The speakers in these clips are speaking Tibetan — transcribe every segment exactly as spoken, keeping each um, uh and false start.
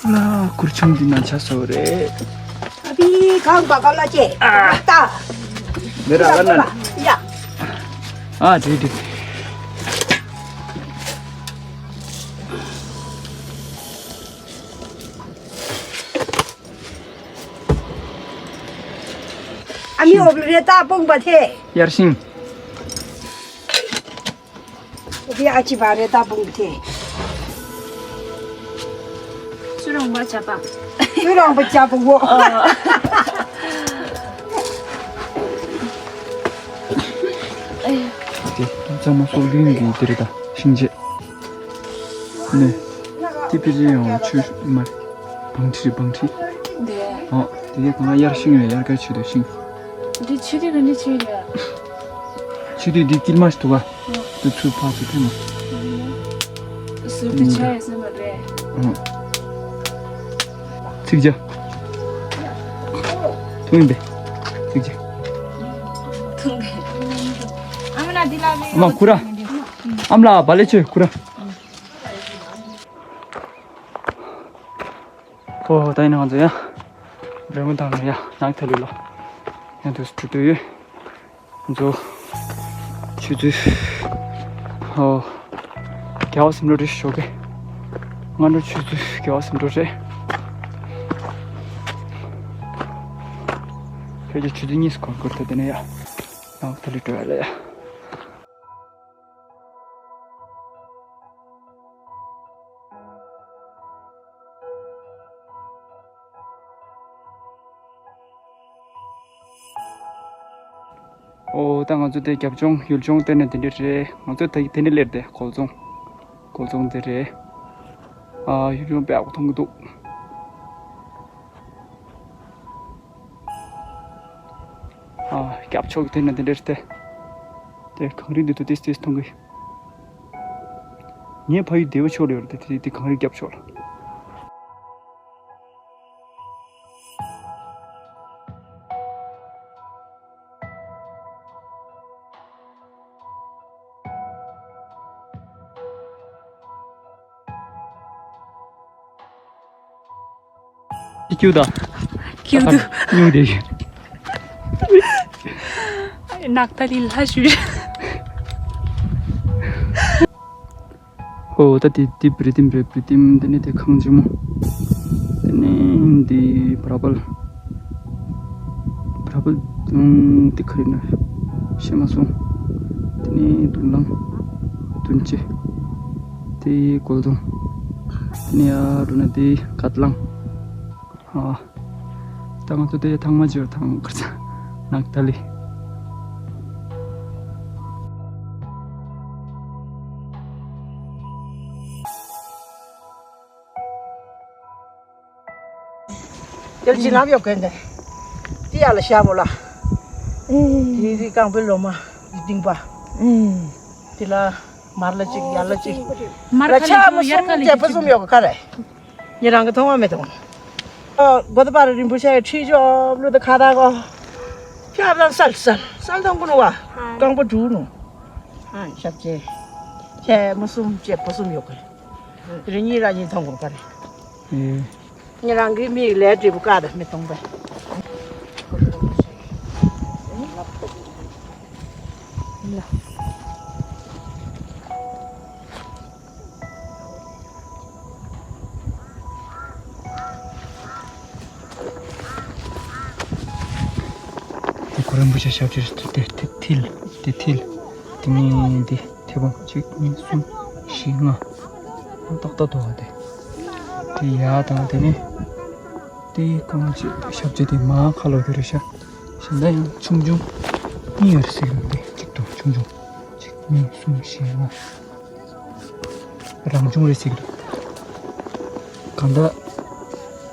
ལ་གུར་ཆུང་འདི་ན་ཆ་སོ་རེད། ཨ་བི་གང་བ་ག་ལ་ཅེ། ཨ། ཏ། མེ་ར་ག་ན། ཡ། ཨ་དེ་དེ། ཨ་མི་འོབ་རེ་ཏ་སྤུངས་པ་ཐེ། ཡར་ཤིང་། འོབ་ཡ་ཨ་ཅི་བ་རེ་ཏ་སྤུངས་པ་ཐེ། སུ་རང་བ་ཅ་པ། སུ་རང་བ་ཅ་པ་བོ། ཨ། དེ་ཚང་མ་སོག་ལུན་གྱི་དེ་རེད་ད་ཤིང་བྱས། ནས། ཏི་པི་ཅི་ཡང་ཆུ་མ། བང་ཁྲི་བང་ཁྲི། འདི། ཨ། དེ་ག་ང་ཡར་ཤིང་རེད། ཡར་ག་ཆུ་དུ་ཤིང་། འདི་ཆུ་དུ་ག་ནི་ཆུ་རེད། ཆུ་དུ་འདི་དཀྱིལ་མ་ཞིག་འདུག་ག་དུ་ཚུར་ཕར་ཚུར་ཐོན་ནས། སུ་དུ་ཆ་ཡ་སེམས་པ་རེད། ཨ། ཚིག་བྱ། ཐུང་ཡིན་པས། ཚིག་བྱ། ཐུང་གི། ཨ་མ་ན་འདི་ལ་མེད། ཨ་མ་ཁུ་ར། ཨ་མ་ལ་བ་ལེ་ཆོས་ཁུ་ར། ཨོ་ད་ཡིན་ང་ཚོ་ཡ། རེ་མོ་དང་ཡ་ནག་ཐ་ལུ་ལ། ཡང་དུ་སུ་ཏུ་ཡོད། ང་ཚོ། ཆུ་ཚོད། ཨོ། བརྒྱ་བ་སེམས་འགྲོ་རེ་ཞོག་གི་སྔ་དྲོ་ཆུ་ཚོད་བརྒྱ་བ་སེམས་འགྲོ་རེད། ཕལ་ཆེར་ཆུ་ཚོད་གཉིས་སུ་གོ་གོ་ད་དེ་ནས་ཡ། ནག་ཐ་ལུ་འགྲོ་ཡ་ལ་ཡ། ཨོ་ད་ང་ཚོ་དེ་རྒྱབ་ལྗོངས་ཡུལ་ལྗོངས་བལྟས་ན་དེ་འདྲ་རེད། ང་ཚོ་ད་དེ་ནས་སླེབས་ཏེ་གོལ་རྫོང་། གོལ་རྫོང་དེ་རེད། ཨ་ཡུལ་ལྗོངས་དཔེ་ཡག་པོ་མཐོང་གི་འདུག་ཨ་རྒྱབ་ཕྱོགས་དེ་ན་དེ་འདྲ་རེད་དེ། དེ་གངས་རི་འདི་དུ་ཏིས་ཏིས་མཐོང་གི། ངའི་ཕ་ཡུལ་སྡེ་བ་ཕྱོགས་ལ་ཡོད་རེད་དེ། དེ་དེ་གངས་རི་རྒྱབ་ཕྱོགས་ལ། ཀྱུ་ད། ཀྱུ་དུ། ཉུང་དེ། ནག་ཐ་ལི་ལྷ་ཞུ། ཨོ་ད་དེ་དེ་བི་རི་ཏིམ་རེད། བི་རི་ཏིམ་དེ་ནས་དེ་ཁང་ཆེན་མོ། དེ་ནས་འདི་བར་པལ། བར་པལ་དེ་ག་རེ་ན་ཤེས་མ་སོང་། དེ་ནས་དུན་ལང་། དུན་ཅེ། དེ་གོལ་རྫོང་། དེ་ནས་ཡར་འགྲོ་ན་དེ་ཀ་ཏི་ལང་། ཨ། ད་ང་ཚོ་དེ་ཐང་མ་ཇོ་ཐང་ཁར་ཚ་ནག་ཏ་ལི། དེར་བྱིན་རླབས་ཡོད་མཁན་དེ། དེ་ཡར་ལ་ཤ་མོ་ལ། དེ་རི་རྐང་པའི་ལོ་མ་རི་ལྡིང་པ། དེ་ལ་མར་ལ་གཅིག་ཡར་ལ་གཅིག་མར་ལ་ཁ་ལི་ཆ་མོ་ཡར་ཁ་ལི་གཅིག་གསུམ་ཡོད་ག་རེ། ཉེ་རང་གི་མཐོང་བ་མེད་དོ། ཨ། གོ་ད་པར་རིན་པོ་ཆེ་ཁྲི་ཅོ་ལུ་ད་ཁ་ད་གོ། ཁྱབ་དང་སལ་སལ་སལ་དང་ཀུ་ནུ་བ། རྐང་པ་དྲུག་ནུ། ཨ། ཞབས་རྗེས། ཁྱེད་མོ་གསུམ་བཅས་པོ་གསུམ་ཡོད་གི། རི་གཉིས་ར་གཉིས་མཐོང་གོ་ག་རེ། ཨེ། ཉེ་རང་གི་མིག་ལས་འབྲས་བུ་ཀ་ད་མི་མཐོང་པས། དེ་གོ་རིན་པོ་ཆེ་ཞབས་ཕྱི་དེ་དེ་མཐིལ་དེ་མཐིལ་དེ་ནི་འདི་མཐེ་བོང་གཅིག་གཉིས་གསུམ་བཞི་ལྔ་ཏག་ཏག་འདུག་བ། དེ་དེ་ཡ་དང་དེ་ནི་དེ་རྐང་གཅིག་ཞབས་ཕྱི་དེ་མ་ཁ་ལོ་དེ་རེད་ཤག་གཞན་དག་ཡང་ཆུང་ཆུང་གཉིས་ཡོད་རེད་ཟེར་གི་འདུག་དེ་གཅིག་ཏུ་ཆུང་ཆུང་གཅིག་གཉིས་གསུམ་བཞི་ལྔ། རང་བྱུང་རེད་ཟེར་གི་འདུག་གང་ལྟར་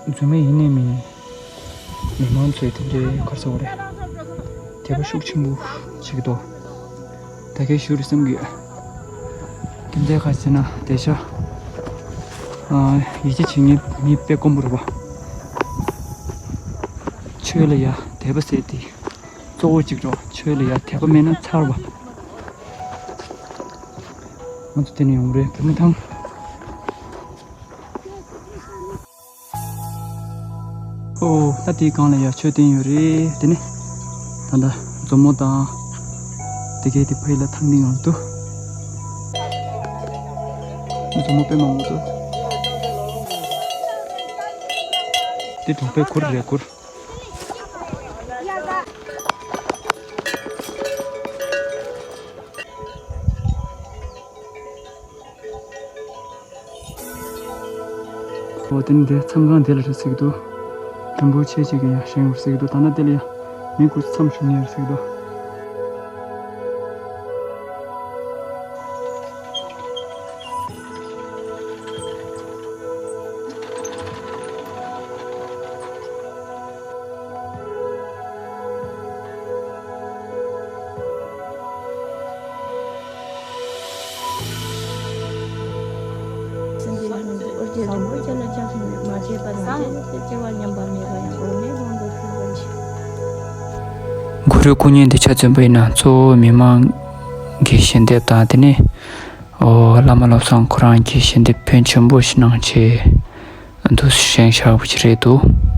རྫུན་མ་ཡིན་ནའི་མིན། མི་མང་ཚོས་དེ་འདྲའི་གར་ས་བ་རེད། དད་པ་ཤུགས་ཆེན་པོ་བྱེད་ཀྱི་འདུག་ད་གས་ཞུ་རེད་བསམ་གི་ཡོད། དེ་འདྲའི་ག་ཟེར་ན་དེ་ཤ། ཡིད་ཆེས་བྱེད་མཁན་མི་དཔེ་དཀོན་པོ་རེད་པ། ཆོས་ལ་ཡ་དད་པ་ཟེར་དེ་གཙོ་བོ་གཅིག་རེད། ཆོས་ལ་ཡ་དད་པ་མེད་ན་ཚར་བ། ང་ཚོ་དེ་ནས་ཡོང་རེད། བོད་མི་ཐང་། ཨོ། ད་དེའི་སྒང་ལ་ཡ་མཆོད་རྟེན་ཡོད་རེད། དེ་ནས་ད་ལྟ་མཛོ་མོ་དང་དེ་གའི་དེ་ཕ་ཡི་ལ་ཐང་ནི་ངང་དུ། མཛོ་མོ་དཔེ་མང་པོ་འདུག། དེ་གྲོང་པའི་གུར་རེད། གུར། འོ་དེ་ནི་དེ་མཚམས་ཁང་དེ་ལ་རེད་ཟེར་གྱི་འདུག། རིན་པོ་ཆེ་ཅིག་གི་ཡང་བཞེངས་ཡོད་ཟེར་གྱི་འདུག། ད་ནི་དེ་ལ་ཡང་མི་དགུ་མཚམས་བཞུགས་མཁན་ཡོད་ཟེར་གྱི་འདུག། སེམས་ཀྱི་ལྷ་རྣམས་ཀྱི་ཨོ་རྒྱན་རིན་པོ་ཆེ་ལ་ཕྱག་འཚལ་ལོ། མ་སྐྱེས་པ་རང་བཞིན་ཉིད་དུ་སྐྱེ་བ་ཉམས་པ་མེད་པ་ཡང་འོག་མིན་ཀུན་ཏུ་སྤྱོད་པར་བྱེད། གུ་རུའི་སྐུ་བརྙན་འདི་ཆ་མཚོན་པ་ཡིན་ན་གཙོ་བོ་མི་མང་གི་ཞལ་འདེབས་དང་། དེ་ནས་ཨོ་བླ་མ་བློ་བཟང་ཁོ་རང་གི་ཞལ་འདེབས་ཕོན་ཆེན་པོ་ཞིག་གནང་བྱས་འདུག་སེ་བཞེངས་བཞག་པ་ཅིག་རེད་འདུག།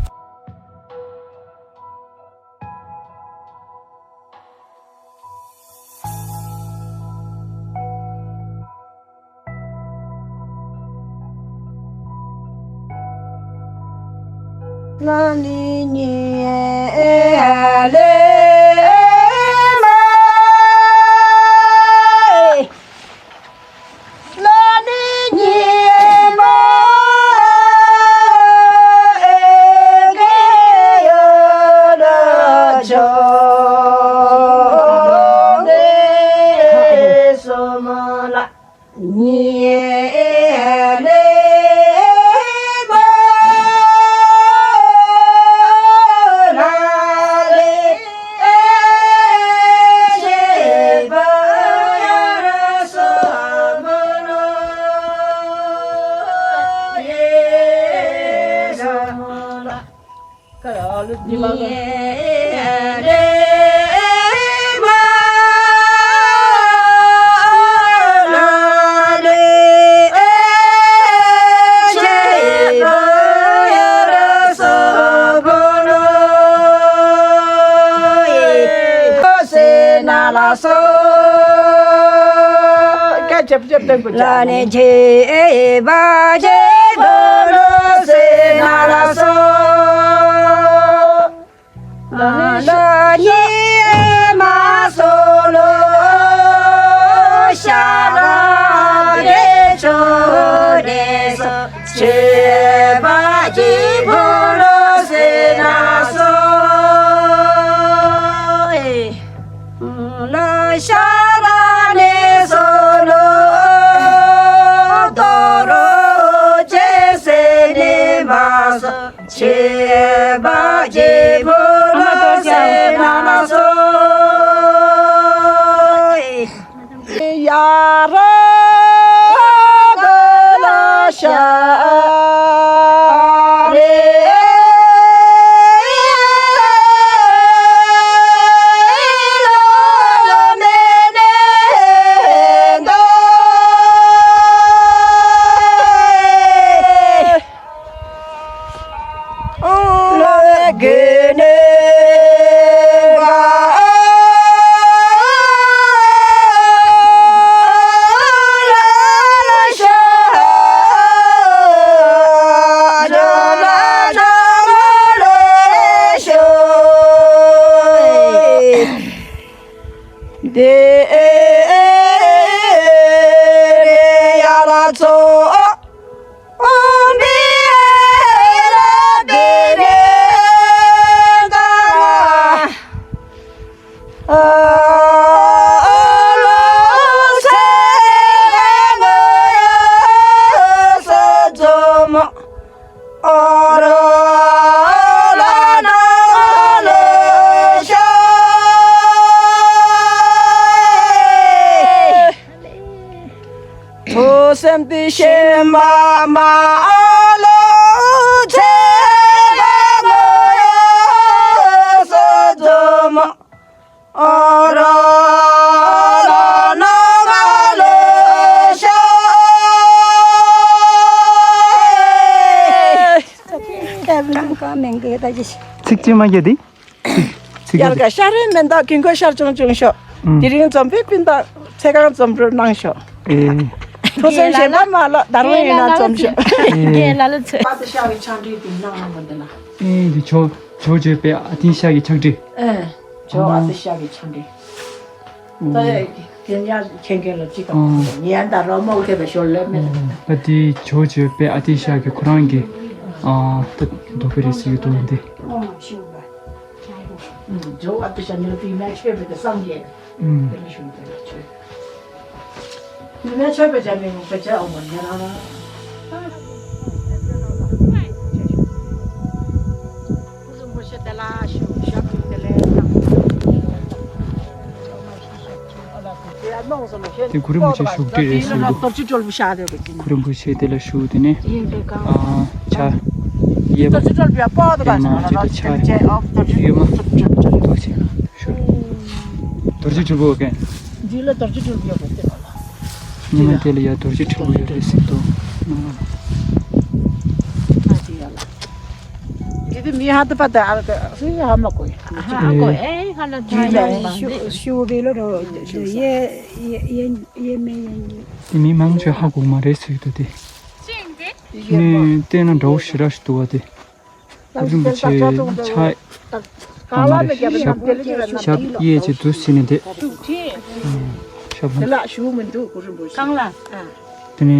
ཐུགས་སེམས་དེ་ཤེས་མ་མ་ཨ་ལོ་ཚེ་བ་མོ་ཡ་སོ་ཛོ་མོ་ཨ་ར་ལ་ན་ག་ལེ་ཤ། པ་མེན་གི་ད་ཅི། ཚིག་ཅི་མ་རྒྱ་དེ། ཚིག་ཡར་ག་ཤར་རེ་མེན་ད་གིན་གོ་ཤར་ཆུང་ཆུང་ཤོག་ཨུམ། དེ་རིང་འཛོམས་པའི་སྤུན་ཟླ་ཚེ་གང་འཛོམས་རོགས་གནང་ཤོག་ཨེ། ཐོ་སེང་ཞེ་པ་མ་ལོ་ད་རུང་ཡིན་ན་འཛོམས་ཤོག་ཨེ། ལ་ལ་ཚེ། ཨ་ཏི་ཤ་གི་ཆང་དྲི་དེ་ནང་ལ་མ་འདི་ལ། ཨེ་འདི་ཇོ་ཇོ་བརྗོད་པའི་ཨ་ཏི་ཤ་གི་ཆང་དྲི། ཨེ། ཇོ་ཨ་ཏི་ཤ་གི་ཆང་དྲི། ད་ཁྱེད་ཉ་ཁྱེད་མཁན་ལ་ཅི་དང་ཉན་ད་རོ་མོག་དེ་བས་ཤོར་ལེ་མེད། ད་དེ་ཇོ་བརྗོད་པའི་ཨ་ཏི་ཤ་གི་ཁོ་རང་གི་ཨ་ད་རྡོ་པེ་རེ་སི་གི་དོན་དེ། ཇོ་ཨ་ཏི་ཤ་ནི་དེ་མ་ཆོས་པའི་དེ་སངས་རྒྱས། དེ་ལ་ཤོར་དེ་ལ་ཆོས། ནི་མ་ཆོས་པའི་ཇ་མི་མོ་པའི་ཇ་འོང་བ་ཉན་རང་རང་། དེ་གུ་རུ་མུ་ཆེ་བཞུགས་ཁྲི་རེད་ཟེར་འདུག་གུ་རུ་མུ་ཆེ་དེ་ལ་བཞུགས་དེ་ནས་ཨ་ཆ་ཡེ་བ་ཡེ་མ་ཆེ་དེ་ཆ་ཡེ་མ་རྡོ་རྗེ་གྲུབ་པོ་གན། ཉི་མ་དེ་ལ་ཡ་རྡོ་རྗེ་གྲུབ་པོ་ཡོད་རེད་ཟེར་འདུག་འདི་དེ་མི་ཧ་ད་པ་ད་ཨ་ཧ་མ་གོ་ཡ། ཧ་གོ་ཨེ་ཧ་ལ་ད་ཡ་ཤུ་ཤུ་བེ་ལོ་རོ་ཡེ་ཡེ་ཡེ་ཡེ་མེ་ཡེ། དེ་མི་མང་ཆེ་ཧ་གོ་མ་རེད་ཟེར་འདུག་དེ་ནི་བལྟས་ན་འདྲ་བོ་ཞེ་དྲག་ཞིག་འདུག་བ་དེ། གུ་རུ་མུ་ཆེ་ཆ་གང་ལ་མི་རྒྱབ་ན་དེ་ལ་ཞབས་གཡས་ཀྱི་དུ་སི་ནི་དེ། ཞབས་ལ་ཞུ་མི་འདུག་གུ་རུ་མུ་ཆེ། གང་ལ། དེ་ནི་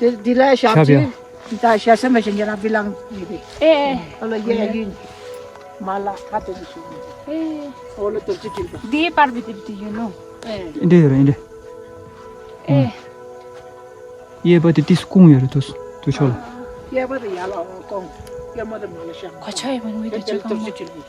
དེ་དེ་ལ་ཞབས་ཞབས་ཡ། ཀྱི་ད་ཞབས་སེ་མ་ཞིག་ཉེ་རང་བི་ལང་ཡི་དེ། ཨེ་ཨོ་ལ་ཡེ་ཡིན། མ་ལ་ཁ་དེ་ཞུ་མི་འདུག་ཨོ་ལ་དུ་ཅི་ཅི་ད། དེ་པར་བི་དེ་བི་དེ་ཡོད་ནོ། ཨེ། འདི་ཡོད་རེད་འདི། ཨེ། གཡས་པ་དེ་ཏིས་སྐུང་ཡོད་རེད་དུ་དུ་ཆོག་ལ། གཡས་པ་དེ་ཡར་ལ་འོང་སྐོང་། གཡོན་མ་དེ་མ་ལ་ཤང་། གོ་ཆ་ཡོད་མ་ནུས་དེ་ཆོག་གང་མོ།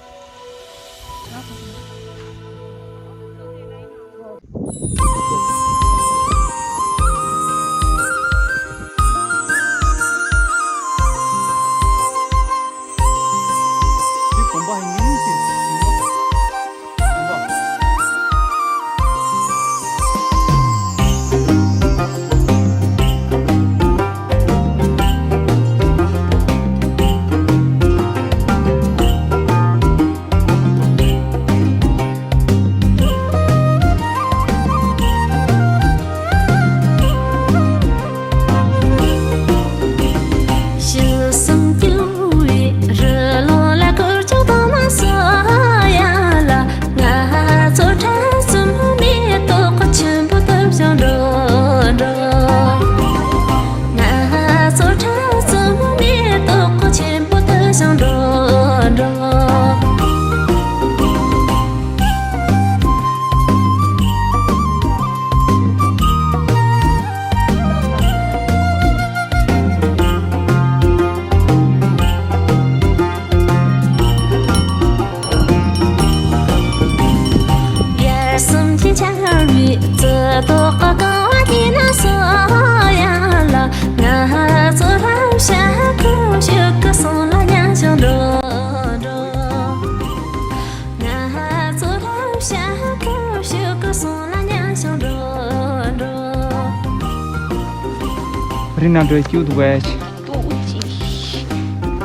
རི་ན་འགྲོ་སྐྱིད་འདུག་གས། ཏུ་ཅི།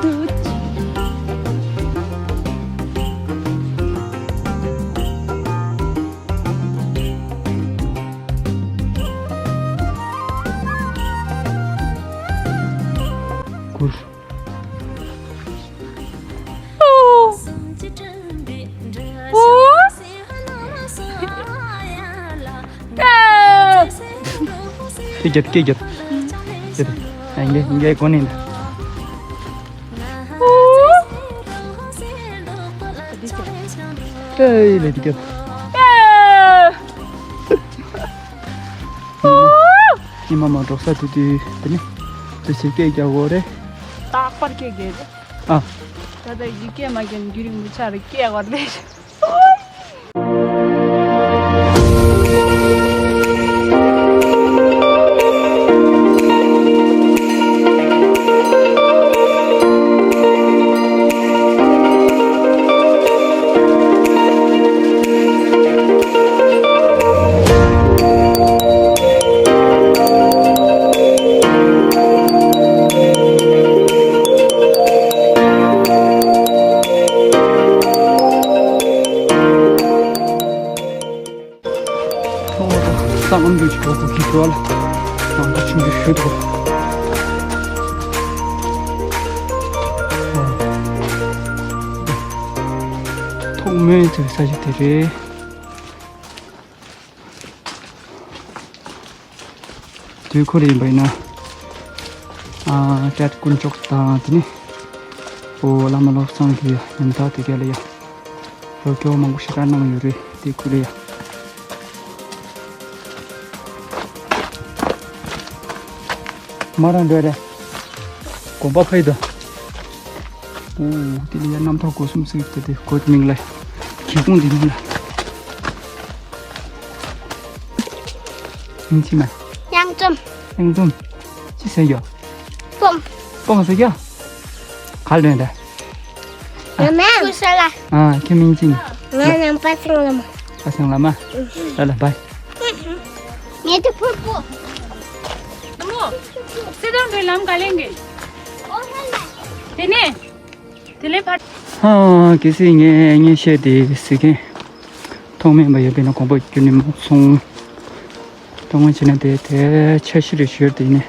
ཏུ་ཅི། གུར། ཨོ། ཨོ། སྐད་རྒྱབ་སྐད་རྒྱབ། སྐད་རྒྱབ། ཨ་ངས་ངས་གོ་ནི་འདི། ཨེ་ལེ་འདི་རྒྱབ། ཉི་མ་མ་འགྲོ་ས་དུ་དུ་དེ་ནི་དུ་ཞིག་སྐད་རྒྱག་དགོས་རེད། རྟག་པར་སྐད་རྒྱག་རེད། ཨ། ད་ལྟ་ཡི་སྐད་མ་རྒྱབ་རྒྱུན་རིང་མི་ཆགས་རེད། སྐད་དགོས་རེད། ཏང་ཨམ་རྒྱུད་ཀྱི་གྲོགས་པོ་གི་འགྲོ་བ་ལ་ནང་དུ་ཆུང་དུ་ཞུ་འདུག་ཐོག་མའི་ཚོའི་ས་ཆ་དེ་རེད། དུས་འཁོར་ཡིན་པ་ཡིན་ན། ཨ་ཏྲ་དཀོན་མཆོག་དང་དེ་ནས་ཨོ་བླ་མ་བློ་བཟང་གི་ཉམ་ཐག་དེ་ག་ལ་ཡ། རོགས་སྐྱོར་མང་པོ་ཞེ་དྲག་གནང་ཡོད་རེད་དེ་ཁུལ་ལ་ཡ། མ་རང་འདྲ་རེད། དགོན་པ་ཕ་ཡི་དང་། ཨོ་དེ་ལ་ཡ་རྣམ་ཐར་སྒོ་གསུམ་གཟིགས་ཏེ་དེ་སྒོ་མིང་ལ་གི་ཁུང་དེ་མིང་ལ། མིང་ཅི་མ། གཡང་འཛོམས། གཡང་འཛོམས། ཅི་ཟེར་ཡོད། སྤོམ། སྤོམ་ཟེར་ཡོད། ག་ལོན་ད། ང་མ་ཀུ་ཤ་ལ། ཨ་ཁྱོད་མིང་ཅི། ང་ནང་པ་སེང་ལ་མ། པ་སེང་ལ་མ། ལ་ལ་བའི། ངེད་དུ་ཕུར་པོ། ཨ་མོ། སེ་དང་བའི་ལམ་ག་ལེན་གི། དེ་ནས། དེ་ལས་ཕར། ཧ། གལ་སྲིད་ངས་ངས་བཤད་དེ་ཟེར་མཁན་ཐོག་མེད་པ་ཡོད་པས་ན་དགོངས་པ་བརྒྱུད་ནས་མ་སོང་། གཏོང་མཁན་བྱས་ན་དེ་དེ་འཆར་གཞི་རེ་ཞུ་ཡོད་དེ་ཡིན་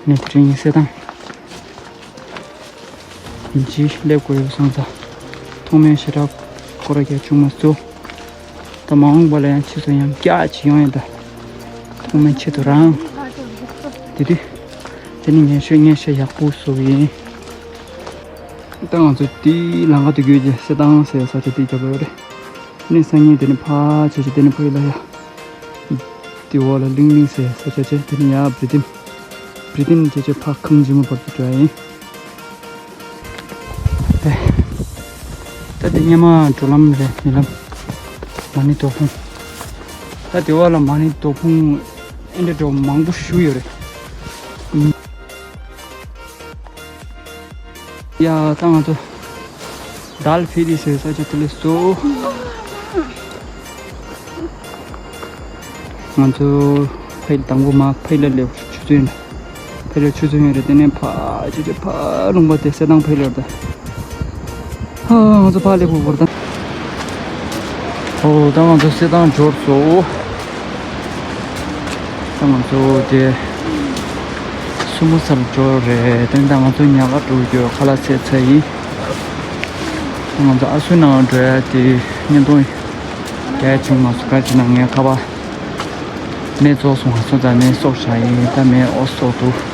ནས། ནས་དེ་རིང་གསེར་ཐང་ཡིན་གྱི་སླེབས་དགོས་ཡོད་སོང་ཙང་། ཐོག་མའི་ཞེ་དྲག་སྐོར་ར་རྒྱག་བྱུང་མ་སོང་། ད་མ་འོངས་པ་ལ་ཡང་ཕྱིས་སུ་ཡང་བསྐྱར་ཅིག་ཡོང་ཡིན་ད། ཐོག་མའི་ཆེད་དུ་རང་། དེ་དུས། དེ་ནི་ངན་ཤོས་ངན་ཤོས་ཡག་པོ་བཟོ་གི་ཡིན། ད་ང་ཚོ་དེའི་ལམ་ཁ་དེ་བརྒྱུད་ཀྱི་གསེར་ཐང་ཟེར་ས་ཆ་དེ་རྒྱབ་ཡོད་རེད། ནི་སང་ཉིན་དེ་ནི་ཕར་བྱས་བྱས་དེ་ནི་ཕ་ཡུལ་ལ་ཡ། དེ་འོག་ལ་གླིང་གླིང་ཟེར་ས་ཆ་བྱས་དེ་ནི་ཡ་བི་ཏིན། བི་ཏིན་བྱས་བྱས་ཕར་ཁང་ཆེན་མོ་བར་དུ་འགྲོ་ཡ་ཡིན། ད་དེ་སྔོན་མ་འགྲོ་ལམ་རེད་མི་ལམ། མ་ཎི་རྡོ་ཁུང་། ད་དེ་བ་ལ་མ་ཎི་རྡོ་ཁུང་ཨེ་འདྲ་འགྲོ་མང་པོ་ཞིག་ཡོད་རེད། ཡ་ད་ང་ཚོ་དཱལ་ཕི་ལི་ཟེར་ས་ཆ་དེ་ལས་སོ། ང་ཚོ་ཕ་ཡུལ་དང་པོ་མ་ཕ་ཡུལ་ལ་སླེབས་ཆུ་ཚོད་ཡིན། ཕ་ཡུལ་ལ་ཆུ་ཚོད་ཡིན་རེད། དེ་ནས་ཕ་ཆུ་ཚོད་ཕ་ལུང་པ་དེ་གསེར་ཐང་ཕ་ཡུལ་ལ་རེད། ཧ་ང་ཚོ་ཕ་ལེ་ཕུ་བོར་དང་། ཨོ་ད་ང་ཚོ་གསེར་ཐང་འབྱོར་སོ། ད་ང་ཚོ་དེ་སུ་མོ་སར་འབྱོར་རེད། དེ་ད་ང་ཚོ་ཉག་ག་འགྲོ་རྒྱུ་ཁ་ལག་ཚད་ཚད་ཡིན། ད་ང་ཚོ་ཨ་སུ་ནང་འགྲོ་ཡ་དེ་བརྙན་ཐུང་རྒྱ་བྱུང་མ་སོང་ག་ཅི་ན་ངའི་ཁ་པ་མེ་རྫོགས་སོང་ང་སོང་ཙང་མེ་སོགས་བཞག་ཡིན། ད་མེ་ཨོ་སོགས་འདུག